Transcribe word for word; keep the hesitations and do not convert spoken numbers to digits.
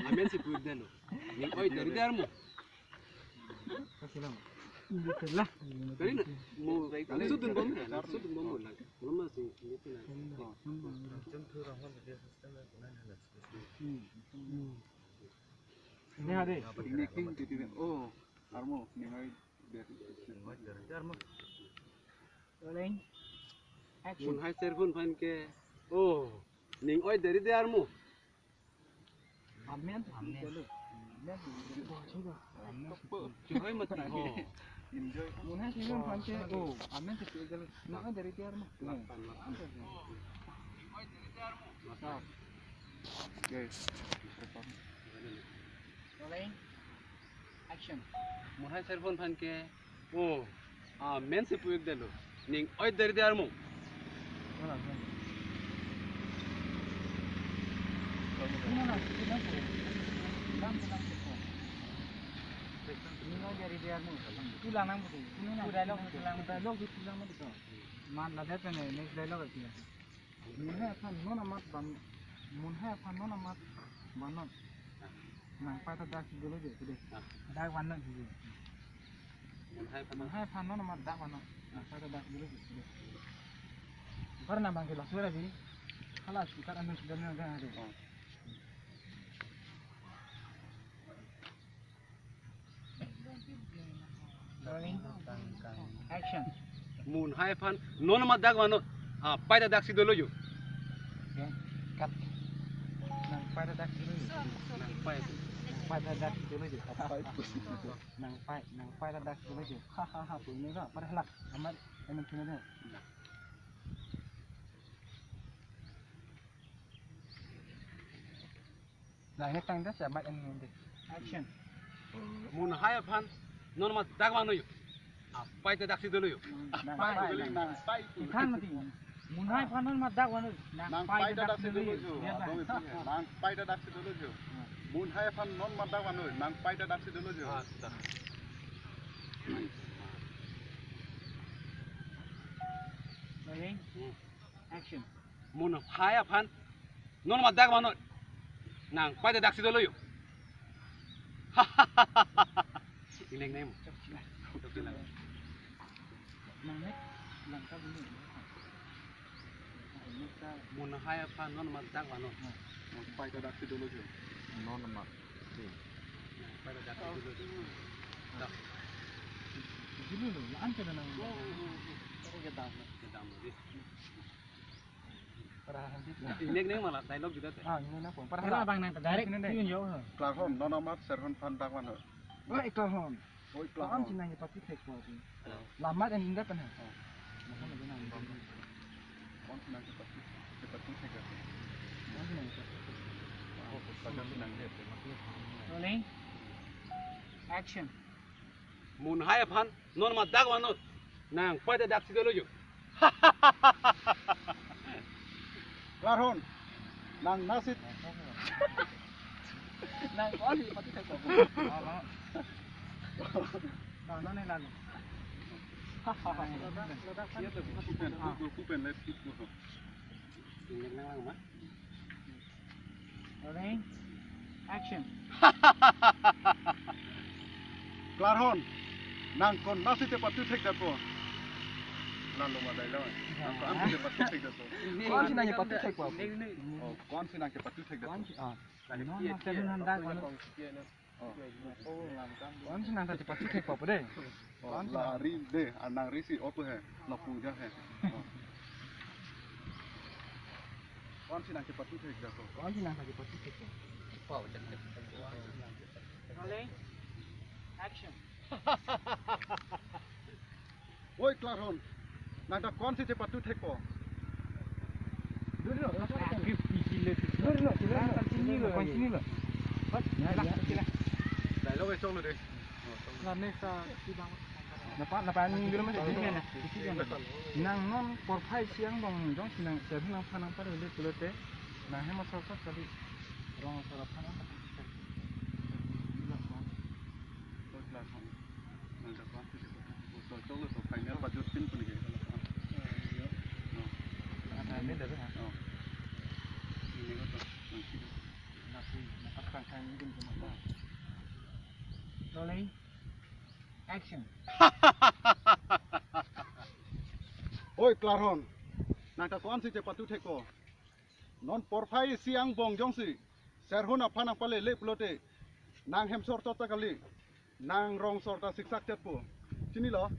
Amen si pu-ikdetlo. Ning oi dari darmo. Kali na, mo, sudun bom, sudun bom mo lang. Lama si, ini tu na. Ini ada. Ini king titi. Oh, armo, ning oi dari. Rolling. Action. Munhai serphun aphan ke. Oh, ning oi dari darmo. Amen. Amen. Amen. Churoi mati ho. Enjoy. Munhai serphun aphan ke. Oh, amen. Ning oi dari darmo. Lapan, lapan. Lapan. Okay. Rolling. Action. Munhai serphun aphan ke. Oh, amen si pu-ikdetlo. Ning oi dari darmo. Ning oi dari darmo. Tulang nang betul. Dialogue tulang. Dialogue tulang betul. Man ladet ne next dialogue ati. Munhai aphan non amat van, munhai aphan non amat vannon. Nangpai ta daksi dolo jo, sudah. Ah. Dak vannon jo. Munhai aphan. Munhai aphan non amat dak vannon. Nangpai ta daksi dolo jo, sudah. Bar na bang ke laso ra bi. Hala si kat anu sudah na ga ade. Oh. Rolling. Action. Munhai aphan non amat dak vannon. Ah, pai ta daksi dolo jo. Okay. Cut. Nangpai ta daksi dolo jo. Nangpai. Nangpai ta daksi dolo jo. Nangpai, nangpai ta daksi dolo jo. Ha ha ha, pu ne ga, pada halak. Amat, emen kena deh. Nah, ini tang das ya, mat ini deh. Action. Munhai aphan non amat dak vannon jo. Ah, pai ta daksi dolo jo. Nangpai. Nangpai. Nangpai. Ithang mati. Munhai aphan non amat dak vannon. Nangpai ta daksi dolo jo. Nangpai ta daksi dolo jo. Munhai aphan non amat dak vannon. Nangpai ta daksi dolo jo. Ah, dah. Rolling. Hmm. Action. Munhai aphan non amat dak vannon. Nangpai ta daksi dolo jo. Ingneng nem. Nang ne langka dulu. Munhai aphan non amat dak vannon. Nangpai ta daksi dolo jo. Non amat. Nangpai ta daksi dolo jo. Dah. Dulu lo, ya ante nang. Oh, oh, oh. Kedam. Kedam deh. Para hansit. Ingneng nem mala dialogue juda te. Ah, ingneng nang pon. Para hala abang nang direct tune jo. Klarhon, non amat serphun aphan dak vannon. Oi, Klarhon. Oi, Klarhon. Konsi nang kepatu thekpo pu. Lamat en inda pen ha. Konsi nang kepatu, kepatu thek. Konsi nang kepatu thek. Oh, saja nang dia. Rolling. Action. Munhai aphan non amat dak vannon. Nangpai ta daksi dolo jo. Klarhon. Nang nasi. Nang konsi patu thekpo. Nang nang nang. Kupen, kupen, let's keep going. Rolling. Action. Klarhon. Nang konatsi te patu thekdetpo. Lalo ma dai lo. Nang konatsi te patu thekdetpo. Konsi nang kepatu thekpo. Oh, konsi nang kepatu thekdetpo. Konsi, ah. Non amat serphun aphan dak vannon. Oh. Konsi nang ta kepatu thekpo dei. Oh, konsi nang. Lari dei, anang risi opo he, lapu ja he. Oh. Konsi nang kepatu thekdetpo. Konsi nang ta kepatu thekpo. Rolling. Action. Oi, Klarhon. Nang ta konsi te patu thekpo. Dulu, dulu, dulu, dulu. Continue lo. Continue lo. Ya, ya. Dialogue song lo dei. Napa, napa ning dulu mas. Nang non porphai siang dong jongsi nang serphun aphan nangpare le pulote. Nang hem asor asor kali. Rong asor aphan nang. Rolling. Action. Oi, Klarhon. Nang ta ko-ansi chepatu thekpo? Non porphai isi angbong jongsi serhun aphan nangpalele pulote, nang hem sor chot ta kali, nang rong sor ta siksak chetpo. Chinilo?